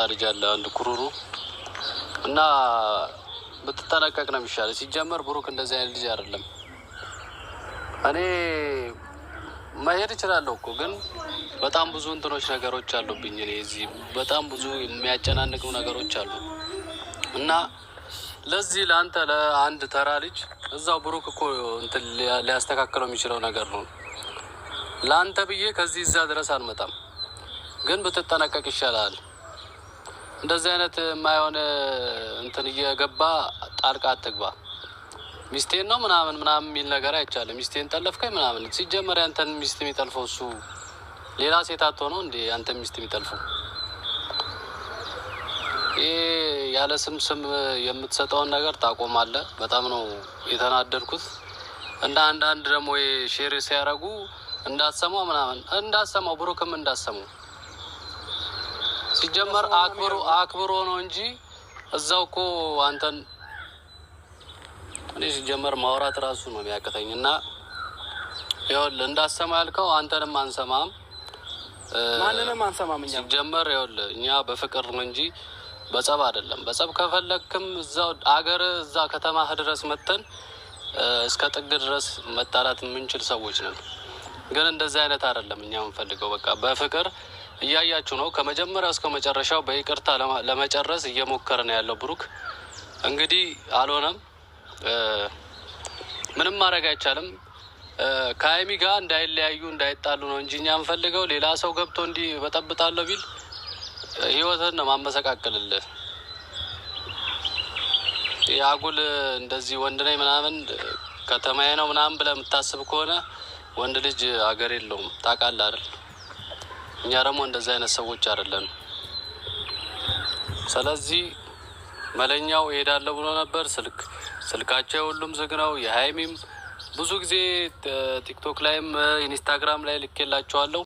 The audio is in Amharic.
ልጅ አለ አንድ ኩሩሩ እና ብትጠነቀቅ ነው የሚሻለው። ሲጀመር ብሩክ እንደዚህ አይነት ልጅ አይደለም። እኔ መሄድ እችላለሁ እኮ፣ ግን በጣም ብዙ እንትኖች ነገሮች አሉብኝ። እኔ እዚህ በጣም ብዙ የሚያጨናንቁ ነገሮች አሉ እና ለዚህ ለአንተ ለአንድ ተራ ልጅ እዛው ብሩክ እኮ እንትን ሊያስተካክለው የሚችለው ነገር ነው። ለአንተ ብዬ ከዚህ እዛ ድረስ አልመጣም፣ ግን ብትጠነቀቅ ይሻላል። እንደዚህ አይነት የማይሆን እንትን እየገባ ጣልቃ አትግባ። ሚስቴን ነው ምናምን ምናምን የሚል ነገር አይቻልም። ሚስቴን ጠለፍከኝ ምናምን። ሲጀመር ያንተን ሚስት የሚጠልፈው እሱ ሌላ ሴት አትሆነው ነው እንዴ? ያንተን ሚስት የሚጠልፈው? ይሄ ያለ ስም ስም የምትሰጠውን ነገር ታቆማለህ። በጣም ነው የተናደድኩት። እንደ አንዳንድ ደግሞ share ሲያደርጉ እንዳትሰማው ምናምን እንዳትሰማው፣ ብሩክም እንዳትሰማው። ሲጀመር አክብሮ አክብሮ ነው እንጂ እዛው እኮ አንተን እኔ ሲጀመር ማውራት ራሱ ነው የሚያቅተኝ። እና ይኸውልህ እንዳሰማ ያልከው አንተንም አንሰማም፣ ማንንም አንሰማም። እኛ ሲጀመር ይኸውልህ እኛ በፍቅር ነው እንጂ በጸብ አይደለም። በጸብ ከፈለክም እዛው አገር እዛ ከተማህ ድረስ መተን እስከ ጥግ ድረስ መጣላት የምንችል ሰዎች ነን። ግን እንደዚህ አይነት አይደለም እኛ የምንፈልገው። በቃ በፍቅር እያያችሁ ነው። ከመጀመሪያው እስከ መጨረሻው በይቅርታ ለመጨረስ እየሞከረ ነው ያለው ብሩክ። እንግዲህ አልሆነም፣ ምንም ማድረግ አይቻልም። ከሀይሚ ጋር እንዳይለያዩ እንዳይጣሉ ነው እንጂ እኛ የምንፈልገው ሌላ ሰው ገብቶ እንዲህ በጠብጣለሁ ቢል ህይወትን ነው ማመሰቃቅልልህ። የአጉል እንደዚህ ወንድ ነኝ ምናምን ከተማዬ ነው ምናምን ብለህ የምታስብ ከሆነ ወንድ ልጅ አገር የለውም፣ ታውቃለህ አይደል? እኛ ደግሞ እንደዚህ አይነት ሰዎች አይደለን። ስለዚህ መለኛው እሄዳለሁ ብሎ ነበር። ስልክ ስልካቸው ሁሉም ዝግ ነው። የሀይሚም ብዙ ጊዜ ቲክቶክ ላይም ኢንስታግራም ላይ ልኬላቸዋለሁ።